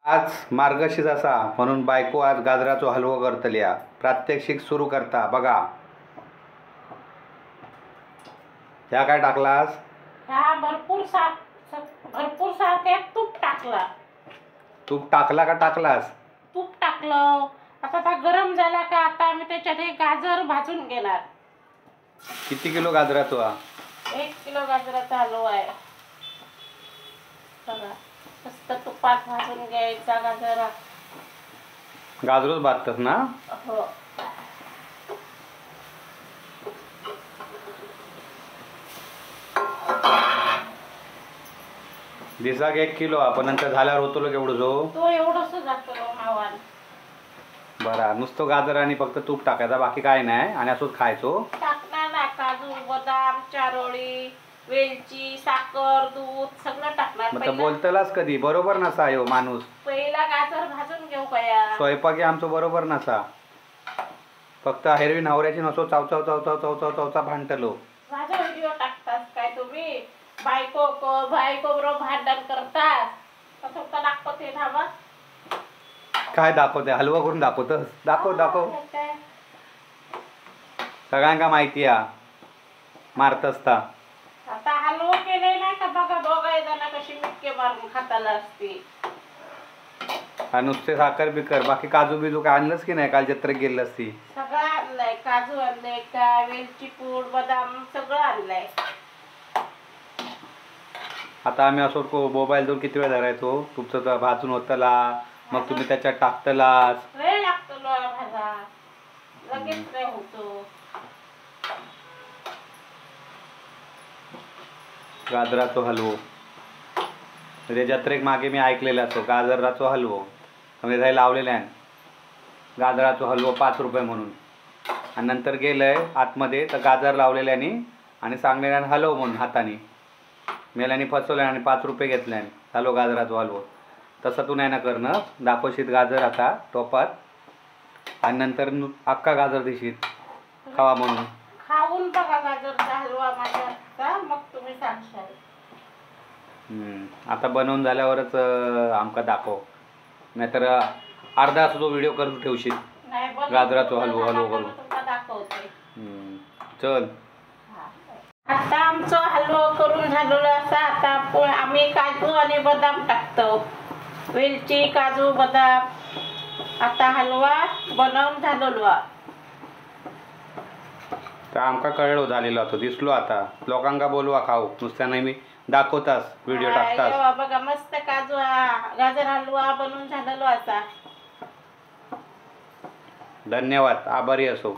आज मार्गशीर्ष असा म्हणून बायको आज गाजराचो हलवो करतल्या। प्रात्यक्षिक सुरू करता बघा। ह्या काय टाकलास? ह्या भरपूर सारखे तूप टाकला। तूप टाकला का टाकलास? तूप टाकलं। आता ता गरम झाला का आता आम्ही त्याच्यात हे गाजर भाजून घेणार। किती किलो गाजराचो? 1 किलो गाजराचा हलवा आहे। बघा मस्त तुपात भाजून घ्यायचा गाजर। गाजरच भाजतात ना? हो। दिसाक 1 किलो आपण नंतर झाल्यावर होतो केवढं जो तो एवढंच जातो मावान। बरं, नुसतं गाजर आणि फक्त तूप टाकायचा, बाकी काय नाही। आणि असंच खायचो टाकणार ना, काजू बदाम चारोळी वेलची साखर दूध सगळं टाकणार। मग बोलतलास कधी बरोबर नसा यो माणूस। पहिला गाजर भाजून घेऊ काय स्वयंपाकी आमचं बरोबर नसा, फक्त हेरवी नवऱ्याची नसो चाव चाव चाव चाव चाव चाव चावचा भांडतलो। माझा व्हिडिओ टाकतास काय तुम्ही? बायको बायको बरोबर भांडण करतात तुमका दाखवते थांबा। काय दाखवते? हलवा करून दाखवतस? दाखव दाखव, सगळ्यांका माहिती आ मारतस ता। आता हलवा केले नाही का बघा, दोघाय जण कशी मिटके मारून खाताला असती। नुसते साखर बिकर बाकी काजू बिजू काय आणलंस की नाही? काल जत्रेत गेलस ती सगळं आणलंय, काजू आणलंय का वेलची पूड बदाम सगळं आणलंय। आता आम्ही असं मोबाईल दोन किती वेळ धरायचो? तुमचं तर भाजून होतला, मग तुम्ही त्याच्यात टाकतलास, वेळ लागतो भाजा लगेच नाही होतो। गाजराचो हलवो म्हणजे जत्रेक मागे मी ऐकलेला असो गाजराचो हलवो, म्हणजे थंय लावलेले आहे गाजराचो हलवो 5 रुपये म्हणून। आणि नंतर गेलंय आतमध्ये तर गाजर लावलेल्यानी आणि सांगलेल्याने हलव म्हणून हाताने मेल्याने फसवलं आणि 5 रुपये घेतल्याने हलव गाजराचो हलवो। तसं तू नाही ना करणं, दाखवशीत गाजर आता टोपात आणि नंतर अख्खा गाजर देशीत खावा म्हणून। खाऊन बघा गाजरचा हलवा माझ्या, मग तुम्ही सांगशाल। आता बनवून झाल्यावरच आमका दाखव, नाहीतर अर्धा असं तो व्हिडिओ करून ठेवशील गाजराचो हलवो हलवो करून दाखवते। चल आता आमचं हलवा करून झालेलं असा। आता आम्ही काजू आणि बदाम टाकतो, वेलची काजू बदाम। आता हलवा बनवून झालेलो तर आमका कळलो झालेलो तो दिसलो। आता लोकांका बोलवा खाऊ, नुसत्या नाही मी दाखवतास व्हिडिओ टाकतास। बघा मस्त काजू गाजर हलवा बनवून झालेलो असा। धन्यवाद, आभारी असो।